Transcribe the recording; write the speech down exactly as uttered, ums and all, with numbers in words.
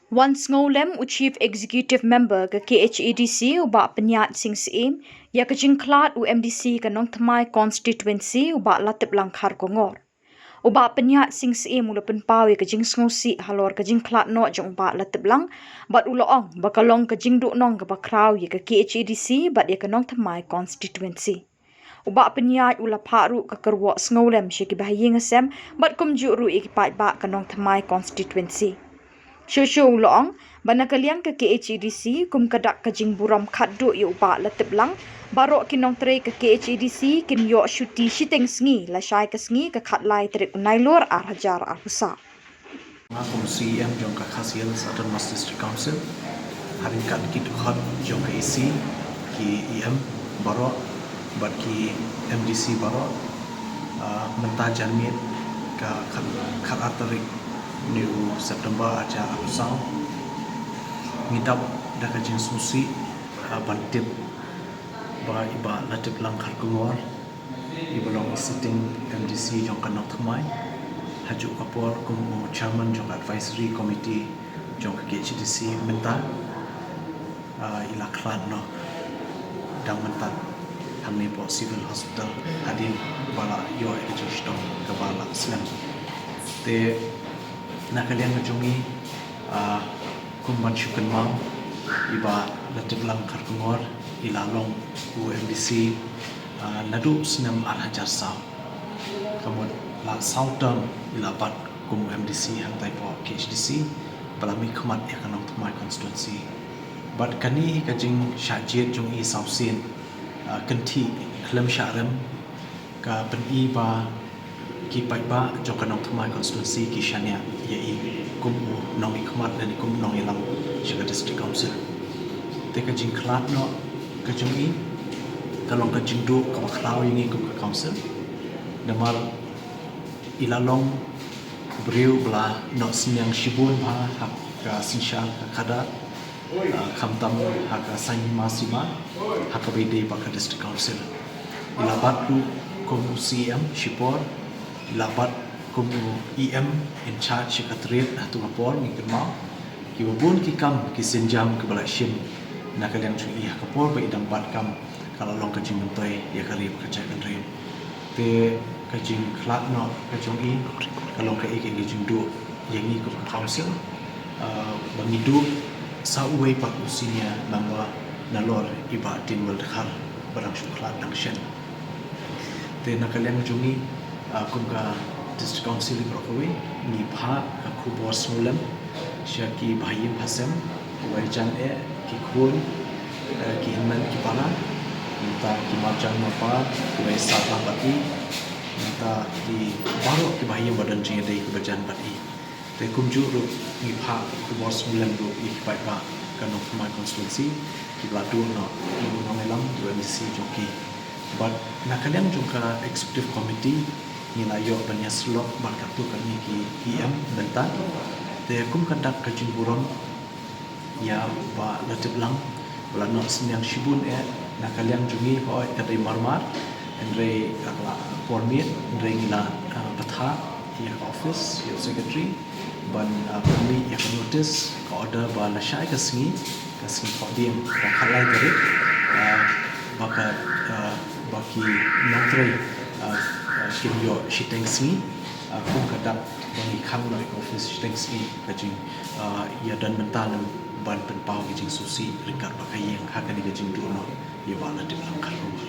Wan sngewlem u Chief Executive Member ka K H A D C u Bah Pynïaid Sing Syiem ïa ka jingkhlad u M D C ka Nongthymmai Constituency u Bah Latiplang Kharkongor. U Bah Pynïaid Sing Syiem u la pynpaw ïa ka jingsngewsih halor ka jingkhlad noh jong u Bah Latiplang, bad u la ong ba ka long ka jingduhnong kaba khraw ïa ka K H A D C bad ïa ka Nongthymmai Constituency. U Bah Pynïaid u la phah ruh ka kyrwoh sngewlem sha ki bahaïing hasem bad kumjuh ruh ïa ki paidbah ka Nongthymmai Constituency. Shuh shuh u la ong ba na ka liang ka K H A D C, kum ka dak ka jingburom khatduh ïa u Bah Latiplang, baroh ki nongtrei ka K H A D C kin ïoh shuti shiteng sngi lashai ka sngi ka khatlai tarik u Nailur ar hajar arphew saw. Nga kum C E M jong ka Khasi Hills Autonomous District Council, ha ryngkat ki dkhot jong ka E C, ki E M baroh bad ki M D C baroh, ah, mynta janmiet ka khat, khat ar tarik ni u September ar hajar arphew saw, ngi dap da ka jingsngewsih, ah, ban tip ba i Bah Latiplang Kharkongor, i ba long i sitting M D C jong ka Nongthymmai, ha juh ka por kum u chairman jong ka advisory committee jong ka K H A D C mynta, ah, i la khlad noh dang mynta hangne hapoh Civil Hospital hadien ba la ïoh ïa ka jingshitom kaba la slem. Te na ka liang ka jong ngi, ah, kum ban shu kynmaw, i Bah Latiplang Kharkongor i la long u M D C, ah, naduh snem ar hajar saw. Ka mut la saw term i la bat kum u M D C hangtai hapoh K H A D C, ba la mihkhmat ïa ka Nongthymmai constituency. Bad kane ka jingshah jied jong i saw sien, ah, kynthih khlem shah rem, ka pyni ba ki paidbah jong ka Nongthymmai constituency ki shaniah ïa i kum u nongmihkhmat lane kum u nongïalam sha ka District Council. Te ka jingkhlad noh ka jong i ka long ka jingduh kaba khraw ïa ngi kum ka council. Namar i la long u briew ba la noh synñiang shibun bha ha ka synshar ka khadar, ah, khamtam ha ka saiñ hima sima, ha kaba ïadei bad ka District Council. I la bat ruh kum u C E M shipor, i la bat kum u E M in charge sha ka trade ha tu ka por, ngi kynmaw. Kiba bun ki kam ki sienjam kiba la shim na ka liang jong i ha ka por ba i dang bat kam, ka la long ka jingmyntoi ïa ka ri bad ka jaitbynriew. Te ka jingkhlad noh ka jong i ka long kaei kaei ka jingduh ïa ngi kum ka council, ah, ba ngi duh sa uwei pat u senior member nalor i Bah Dingwel Dkhar ba dang shu khlad dang shen. Te na ka liang jong ngi, ah, kum ka District Council baroh kawei, ngi phah ka khubor sngewlem sha ki bahaïing hasem, kiba jan eh, ki khun, eh, ki hynmen ki para, nangta ki marjan marpa kiba sah lang bad i, nangta ki baroh ki bahaïing ba don jingïadei kiba jan bad i. Te kumjuh ruh ngi phah ka khubor sngewlem ruh ïa ki paidbah ka Nongthymmai constituency kiba la duh noh ïa u nongïalam u M D C jong ki. Bad na ka liang jong ka executive committee ngi la ïoh ban ïasyllok bad katto katne ki E M mynta. Te kum ka dak ka jingburom ïa u Bah Latiplang ba la noh synñiang shibun eh na ka liang jong ngi, hooid ka dei marmar, hynrei ka la por miet, hynrei ngi la, ah, bthah ïa ka office, ïa u secretary ban, ah, pynmih ïa ka notice, ka order ba lashai ka sngi, ka sngi Thohdieng, ka khatlai tarik, ah, ba ka, ah, ba ki nongtrei, ah, ah, kin ïoh shiteng sngi, ah, kum ka dak ba ngi khang noh ïa ka office shiteng sngi, ka jing, ah, ïa don mynta lem ban pynpaw ka jingsngewsih ryngkat bad ka ïing ha kane ka jingduh noh ïa Bah Latiplang Kharkongor.